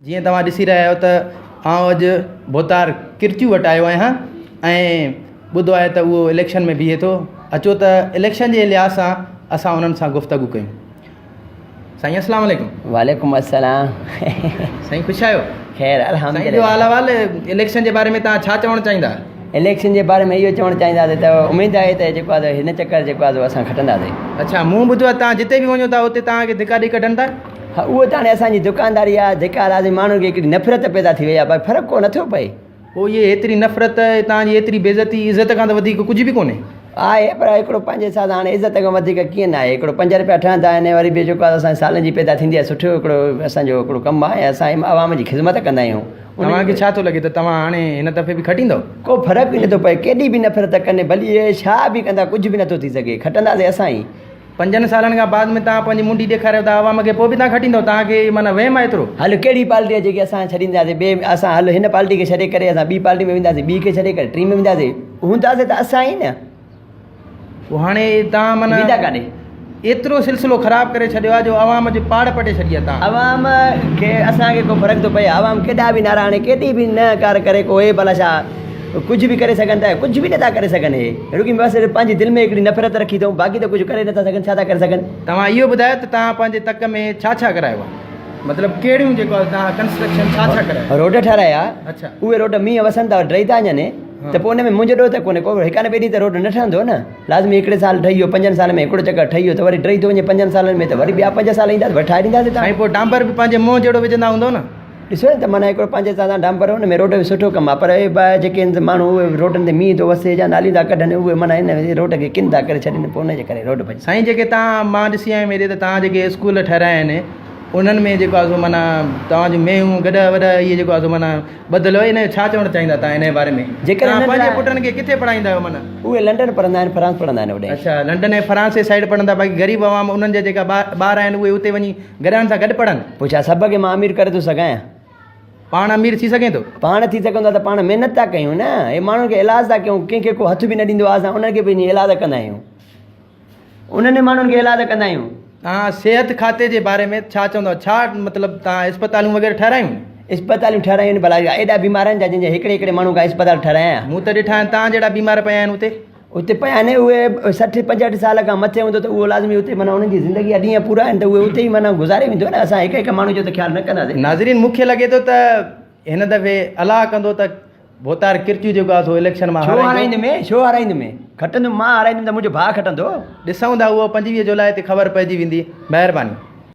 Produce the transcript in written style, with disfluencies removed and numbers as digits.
جيئن توهان ڏسي رهيا آهيو ته آئون اڄ ڀوتار ڪرتيو وٽ آيو آهيان ۽ ٻڌو آهي ته اهو اليڪشن ۾ بيهي ٿو اچو ته اليڪشن جي لحاظ سان اسان انهن سان گفتگو ڪيون سائين السلام عليڪم وعليڪم السلام سائين خوش آهيو خير الحمد سائين ٻيو حال احوال اليڪشن جي باري ۾ توهان ڇا چوڻ چاهيندا اليڪشن جي باري ۾ اهو چوڻ چاهينداسين ته اميد آهي ته جيڪو آهي هن چڪر جيڪو آهي اسان کٽنداسين اڇا مون ٻڌو آهي توهان جتي به وڃو ٿا اتي توهان کي ڌڪا ڏئي ڪڍن ٿا ها اهو ته هاڻي اسان جي دڪانداري آهي جيڪا راضي ماڻهن کي هڪڙي نفرت پيدا ٿي وئي آهي پر فرق ڪو نٿو پئي. پوء اهي ايتري نفرت ۽ توهان جي ايتري بيعزتي عزت کان ته وڌيڪ ڪجهه به ڪونهي. آهي پر هڪڙو پنهنجي حساب سان هاڻي عزت کان وڌيڪ ڪيئن ناهي هڪڙو پنج رپيا ٺهندا آهن وري به جيڪو آهي اسان جي سالن جي پيدا ٿيندي آهي سٺو هڪڙو اسان جو هڪڙو ڪم آهي ۽ اسان عوام جي خدمت ڪندا آهيون. توهان کي ڇا ٿو لڳي ته توهان هاڻي هن دفعي به کٽيندؤ؟ ڪو فرق ئي نٿو پئي ڪيڏي به نفرت ڪن ڀلي اهي ڇا به ڪندا ڪجهه به نٿو ٿي سگهي کٽنداسين اسان ئي. پنجن سالن کان بعد ۾ توهان پنهنجي منڍي ڏيکاريو ٿا عوام کي پوء به توهان کٽيندؤ توهان کي معنيٰ وهم آهي ايترو. هل ڪهڙي پالٽي آهي جيڪي اسان ڇڏينداسين ٻي اسان هل هن پالٽي کي ڇڏي ڪري اسان ٻي پالٽي ۾ وينداسين ٻي کي ڇڏي ڪري ٽين ۾ وينداسين هونداسين ته اسان ئي نه. پوء هاڻي توهان معنيٰ ويندا ڪاڏي. ايترو سلسلو خراب ڪري ڇڏيو آهي جو عوام جي پاڙ پٽي ڇڏي آهي توهان. عوام کي اسان کي ڪو فرق ٿو پئي عوام ڪيڏا به نعرا هڻي ڪيڏي به نه ڪار ڪري ڪو هي ڀلا ڇا ڪجهه به ڪري سگهن ٿا ڪجهه به نٿا ڪري سگهن هي رڳي بس پنهنجي دل ۾ هڪڙي نفرت رکي اٿئون باقي ته ڪجهه ڪري نٿا سگهن ڇا ٿا ڪري سگهن. توهان اهو ٻڌايو ته توهان پنهنجي تڪ ۾ ڇا ڇا ڪرايو آهي مطلب ڪهڙيون جيڪو آهي توهان ڪنسٽرڪشن ڇا ڇا ڪرايو آهي. روڊ ٺهرايا اهي روڊ مينهن وسن ٿا ڊهي ٿا وڃن ته پوء ان ۾ منهنجو ڏوهه ته ڪونهي ڪو هڪ نه ٻئي ڏينهن ته روڊ نه ٺهندو نه لازمي هڪڙي سال ٺهي ويو پنجن سالن ۾ هڪڙو چڪر ٺهي ويو ته وري ڊهي ٿو وڃي پنجن سالن ۾ ته وري ٻيا پنج سال ايندا ته وري ٺاهي ڏينداسين سائين پوء ڊانبر به پنهنجي منهن جهڙو وجهندا هوندؤ نه. ڏسو نه ته معنيٰ هڪڙو پنهنجي حساب سان ڊمپر ان ۾ روڊ جو سٺو ڪم آهي پر اهي به جيڪي آهن ماڻهو اهي روڊن تي مينهن ٿو وسي يا ناليون ٿا ڪڍن اهي معنيٰ ان روڊ کي ڪن ٿا ڪري ڇڏين پوء ان جي ڪري روڊ ڀڄي سائين جيڪي توهان مان ڏسي آيم هيڏي ته توهان جيڪي اسڪول ٺهرايا آهن انهن ۾ جيڪو آهي سو معنيٰ توهان جون مينهون گڏهه وڏهه اهي جيڪو آهي سو معنيٰ ٻڌل هو ان جو ڇا چوڻ چاهيندا توهان ان جي باري ۾ جيڪڏهن توهان پنهنجي ننڍڙا پٽن کي ڪٿي پڙهائيندا آهيو معنيٰ اهي لنڊن پڙهندا آهن فرانس پڙهندا آهن اوڏي اڇا لنڊن ۽ فرانس جي سائيڊ پڙهندا باقي غريب عوام انهن جا جيڪا ٻار آهن اهي اتي وڃي گڏهن سان گڏ پڙهن. پوء ڇا سڀ کي مان امير ڪري ٿو سگهان؟ پاڻ امير ٿي سگهين ٿو؟ پاڻ ٿي سگهون ٿا ته پاڻ محنت ٿا ڪيون نه. هي ماڻهن کي ايلاز ٿا ڪيون، ڪنهن کي ڪو هٿ به نه ڏيندو آهي، اسان انهن کي به وڃي ايلاز ڪندا آهيون. انهن ماڻهن کي ايلاز ڪندا آهيون. توهان صحت کاتي جي باري ۾ ڇا چوندؤ؟ ڇا مطلب توهان اسپتالون وغيره ٺهرايون؟ اسپتاليون ٺهرايون آهن، ڀلا ايڏا بيمار آهن ڇا جن جا هڪڙي هڪڙي ماڻهو کان اسپتال ٺهرايان؟ مون ته ڏٺا آهن توهان جهڙا بيمار پيا آهن اتي. اتي پيا آهن اهي 60 65 سال کان مٿي هوندو ته اهو لازمي اتي معنيٰ انهن جي زندگي جا ڏينهن پورا آهن ته اهي اتي ئي معنيٰ گذاري ويندو نه اسان هڪ هڪ ماڻهو جو ته خيال نه ڪنداسين. ناظرين مون کي لڳي ٿو ته هن دفعي الله ڪندو ته ڀوتار ڪرتيو جيڪو آهي سو اليڪشن مان ڇو هارائيندو. هارائيندم ڇو هارائيندم کٽندم مان هارائيندم ته منهنجو ڀاء کٽندو. ڏسون ٿا اهو 25 جولاء تي خبر پئجي ويندي مهرباني.